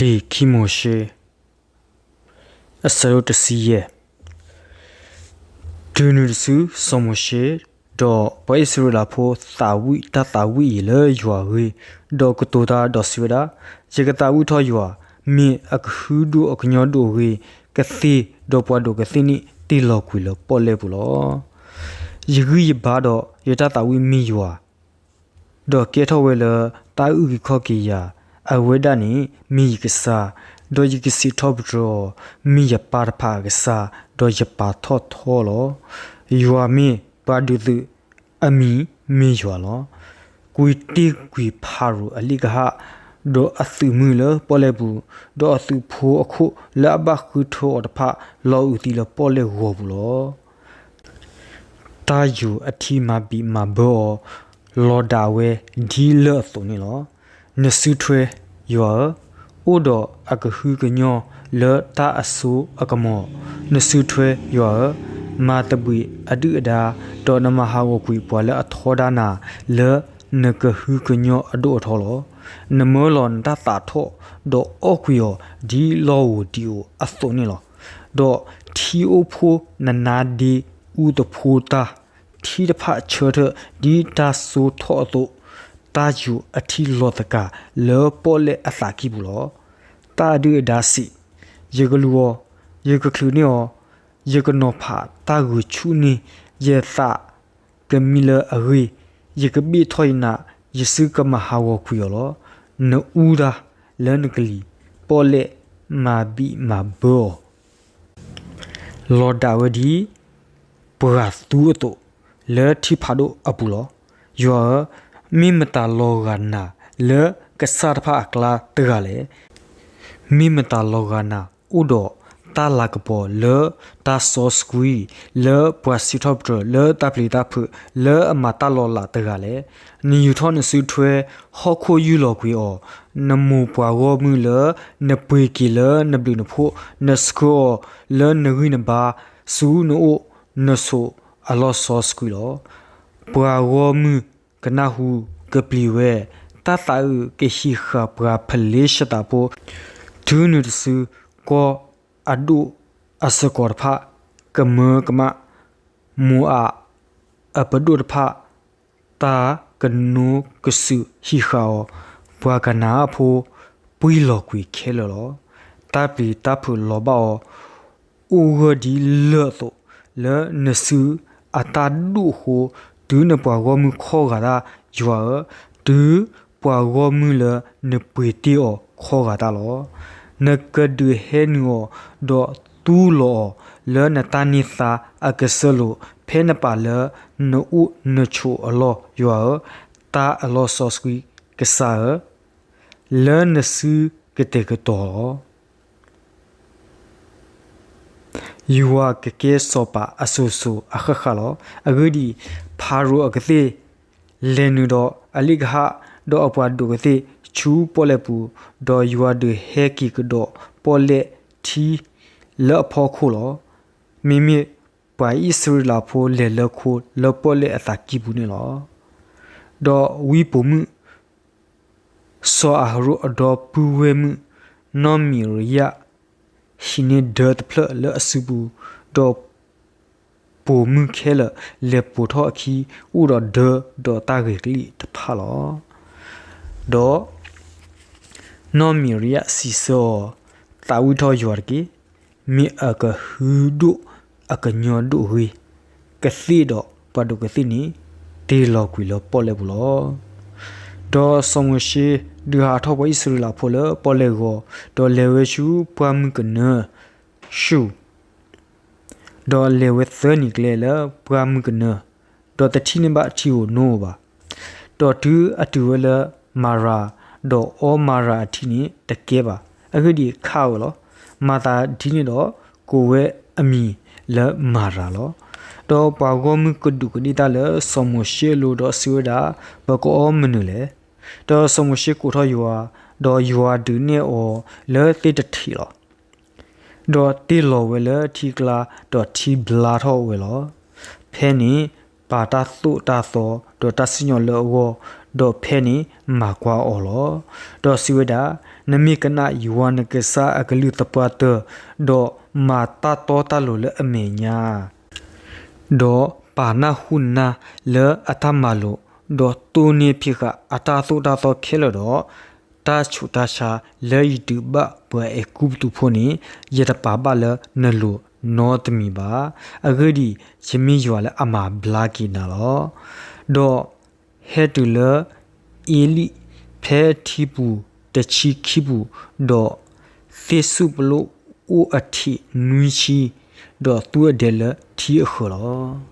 လံာ်ခံမိၤၡ့ အဆၢဒိၣ်တဆံယဲၢ်. တုၤနုၤတစု စီၤမိၤၡ့ ဒီးပှၤအံၣ်စရ့လးဖိ သးဝံၣ်တၢ်သးဝံၣ်အံၤလၢယွၤအဂ့ၢ်, ဒီးကတိၤတၢ်ဒီးစံးဝဲဒၣ်, ယကသးဝံၣ်ထီၣ်ယွၤ, မ့ၢ်အကဟုဒိၣ်အကညီဒိၣ်အဂ့ၤ, ကသ့ၣ်ဒီးပှၤဒိးကသ့ၣ်န့ၣ်တ့ၢ်လီၤကွံာ်လၢပီၣ်လဲၣ်ပူၤလီၤ. ယဂံၢ်ယဘါဒီးယတၢ်သးဝံၣ်မ့ၢ်ယွၤ, ဒီးကဲထီၣ်ဝဲလၢတၢ်အုၣ်က့ၤခီၣ်က့ၤယၤ, အဝဲဒၣ်န့ၣ်မ့ၢ်ယကစၢ်, ဒီးယကစံးထီၣ်ပတြၢၤအီၤ, မ့ၢ်ယပၢ်တဖၣ်အကစၢ်, ဒီးယပာ်ထီၣ်ထီလီၤ. ယွၤမ့ၢ်ပှၤဒုးသုး, အမံၤမ့ၢ်ယွၤလီၤ. ကွံာ်တ့ၢ်ကွံာ်ဖၤရိၤအလ့ၣ်ကဟၣ်, ဒီးအသုးမုၢ်လၢပီၣ်လဲၣ်ပူၤ, ဒီးအသုးဖိအခိၣ်လၢအဘၣ်ဃုထၢအီၤတဖၣ် လီၤအုးသံလၢပီၣ်လဲၣ်ဂီၤပူၤလီၤ. တၢ်ယူၤအထံမၤဘံးမၤဘၢအီၤ, လီၤဒၣ်ဝဲဒ်လၢအသိးန့ၣ်လီၤ. နစုထွဲ, ယွၤဧၢ, အိၣ်ဒီးအကဟုကညီၢ်လၢတၢ်အစိအကမီၤ, နစုထွဲ, ယွၤဧၢ, မၤသဘှံးအဒုၣ်အဒါ, ဒီးနမၤဟးဂီၤကွံာ်ပှၤလၢအထီဒါနၤလၢနကဟုကညီၢ်အဒိၣ်အထီလီၤ. နမၢလီၤနတၢ်သးထီၣ်, ဒီးအီၣ်ကွံာ်အီၤဒ်လီၢ်ဧိၤဒံးဧိၤအသိးန့ၣ်လီၤ. ဒီးထံအိၣ်ဖှိၣ်နနါဒ့အူသဖှိတၢ်, ထံတဖၣ်ဆၢထၢၣ်ဒ်တၢ်စိထီၣ်အသိး, တၢ်ယူၤအထံလီၤသကၤလၢပီၣ်လဲၣ်အသးကံၢ်ပူၤလီၤ. တၢ်အဒုၣ်အဒါစံး, ယကလူၤအီၤ, ယကချုးန့ၢ်အီၤ, ယကနီၤဖးတၢ်ဂုာ်ဆူၣ်န့ၢ်ယသးကမံလၢအဂ့ၢ်, ယကဘ့ၣ်ထီၣ်ယနး, ယစုကမၤဟးဂီၤကွံာ်အီၤလီၤ. နအူတၢ်လၢနကလံၤ, ပီၣ်လဲၣ်မၤဘံးမၤဘၢအီၤ လီၤဒၣ်ဝဲဒ်ပှၤသူအသိး, လၢထံဖးဒိၣ်အပူၤလီၤ. ယွၤဧၢ, မ့ၢ်မတၤလီၤဂာ်နၤလၢကစၢ်တဖၣ်အကျါတဂၤလဲၣ်. မ့ၢ်မတၤလီၤဂာ်နၤအိၣ်ဒီးတၢ်လၤကပီၤလၢတၢ်စီဆှံ, လၢပှၤစံးထီၣ်ပတြၢၤလၢတၢ်ပျံၤတၢ်ဖုး, လၢအမၤတၢ်လီၤလးတဂၤလဲၣ်. နယူာ်ထီၣ်နစုထွဲ, ဟီၣ်ခိၣ်ယူၢ်လီၤကွံာ်အီၤ, နမိၢ်ပှၤဂီၢ်မုၢ်လၢနပှ့ၤက့ၤလၢနဘျုးနဖှိၣ်, နဆှၢအီၤလၢနဂံၢ်နဘါ, ဆူနအိၣ်နဆိးအလီၢ်စီဆှံလီၤ. ပှၤဂီၢ်မုၢ်ကနၢ်ဟူကပျံၤဝဲ, တၢ်သးအုးကဟံးဃာ်ပှၤဖလ့ၡသးဖိ, တုၤနုၤတစု, ကီၢ်အဒိၣ်အစကီးတဖၣ်ကမၢကမၣ်, မိၤအးအပဒိၣ်တဖၣ် တၢ်ကနိကစုာ်ဟံးဃာ်အီၤ, ပှၤကနၤအၣ်ဖိပှံၢ်လီၤကွံာ်ခဲလၢာ်လီၤ. တၢ်ပျံၤတၢ်ဖုးလီၤဘၣ်အီၤ, အိၣ်ဂၢၢ်ဒ်လၢၢ်အသိး, လၢနစုအတၢ်ဒိၣ်အဃိ, တုၤနပှၤဂီၢ်မုၢ်ခီဂာ်တၢ်, ယွၤဧၢ, တုၤပှၤဂီၢ်မုၢ်လၢနပှ့ၤတ့ၢ်အီၤခီဂာ်တၢ်လီၤ. နကဒုးဟဲနုာ်အီၤ, ဒီးသူလီၤအီၤလၢနတၢ်န့ၢ်သါအကစၢၢ်လိၤ, ဖဲနပာ်လၢနအိၣ်နဆိးအလီၢ်, ယွၤဧၢ, တၢ်အလီၢ်စီဆှံကစၢ်ဧၢ, လၢနစုကတဲာ်ကတီၤလီၤ. ယွၤကကဲစီၤပၤအစိၤစိၤအဃၣ်ဃၣ်လီၤ. အဂ့ၢ်ဒ်အံၤ, ဖၤရိၤအကသ့ၣ်လဲၤနုာ်ဒီးအလ့ၣ်ကဟၣ်, ဒီးအပှၤဒိးကသ့ၣ်ဆူပီၣ်လဲၣ်ပူၤ, ဒီးယွၤဒုးဟဲက့ၤကဒီးပီၣ်လဲၣ်ထံလၢအဖီခိၣ်လီၤ. မ့မ့ၢ်ပှၤအံၣ်စရ့လးဖိလဲၤလၢခိလၢပီၣ်လဲၣ်အသးကံၢ်ပူၤန့ၣ်လီၤ. ဒီးဝံပိာ်မုၣ် စီၤအၤဟရိၣ်အဒီပုၢ်ဝဲၢ်မုၣ် နီၢ်မံၤရယၣ် ဟံးန့ၢ်ဒၢတဖျၢၣ်လၢအစုပူၤ, ဒီးပိာ်မုၣ်ခဲလၢာ်လဲၤပိာ်ထီၣ်အခံ, အိၣ်ဒီးဒၢဒီးတၢ်ဂဲၤကလံၣ်တဖၣ်လီၤ. ဒီးနီၢ်မံၤရယၣ်စံးဆၢအီၤ, သးဝံၣ်ထီၣ်ယွၤတက့ၢ်. မ့ၢ်အကဟုဒိၣ်အကညီဒိၣ်အဂ့ၤ, ကသ့ၣ်ဒီးပှၤဒိးကသ့ၣ်န့ၣ် တ့ၢ်လီၤကွံာ်လၢပီၣ်လဲၣ်ပူၤလီၤ. ဒီးစီၤမိၤၡ့ဒုးဟးထီၣ်ပှၤအံၣ်စရ့လးဖိလၢပီၣ်လဲၣ်အဂီၢ်, ဒီးလဲၤဝဲဆူပှၢ်မုၢ်ကနၢ ရှုၣ်, ဒီးလဲၤဝဲသၢနံၤကျဲလၢပှၢ်မုၢ်ကနၢ, ဒီးတထံၣ်န့ၢ်ဘၣ်ထံဧိၤနိဧိၤဘၣ်. ဒီးတုၤအတုၤဝဲလၢမၤရၤ, ဒီးအီမၤရၤအထံန့ၣ်တကဲဘၣ်, အဂ့ၢ်ဒ်အံၤ, ခးဧိၤလီၤ. မၤသးဒ်န့ၣ်ဒီး, ကိးဝဲအမံၤလၢမၤရၤလီၤ. ဒီးပှၤဂီၢ်မုၢ်ကဒူးကဒ့ၣ်တၢ်လၢစီၤမိၤၡ့အလိၤဒီးစံးဝဲဒၣ်, ပကအီမနုၤလဲၣ်. ဒီးစီၤမိၤၡ့ကိးထီၣ်ယွၤ, ဒီးယွၤဒုးနဲၣ်အီၤလၢသ့ၣ်တထံးလီၤ. ဒီးတ့ၢ်လီၤဝဲလၢထံကျါ, ဒီးထံဘျါထီၣ်ဝဲလီၤ. ဖဲန့ၣ်ပာ်တၢ်သိၣ်တၢ်သီ, ဒီးတၢ်စံၣ်ညီၣ်လၢအဂီၢ်, ဒီးဖဲန့ၣ်မၤကွၢ်အီၤလီၤ. ဒီးစံးဝဲဒၣ်, နမ့ၢ်ကနၣ်ယွၤနကစၢ်အကလုၢ်သပှၢ်တၢၢ်, ဒီးမၤတၢ်တီတၢ်လိၤလၢအမဲာ်ညါ ဒီးပာ်နၢ်ဟူနၤလၢအတၢ်မၤလိာ်, ဒီးတိၢ်န့ၢ်ဖံးဃာ်အတၢ်သိၣ်တၢ်သီခဲလၢာ်ဒီး, တၢ်ဆူးတၢ်ဆါလၢယတုၤဘၣ်ပှၤအဲၤကူပတူးဖိန့ၣ်, ယတပာ်ဘၣ်လၢနလိၤနီတမံၤဘၣ်. အဂ့ၢ်ဒ်အံၤ, ယမ့ၢ်ယွၤလၢအမၤဘျါက့ၤနၤလီၤ. ဒီးဟဲတုၤလၢအ့လံၣ်ဖဲထံပူၤတဆံခံပူၤ, ဒီးသ့ၣ်စူၣ်ပလိၣ်အိၣ်အထံးနွံဆံ, ဒီးသူအဒဲလၢထံအဃၢၤလီၤ.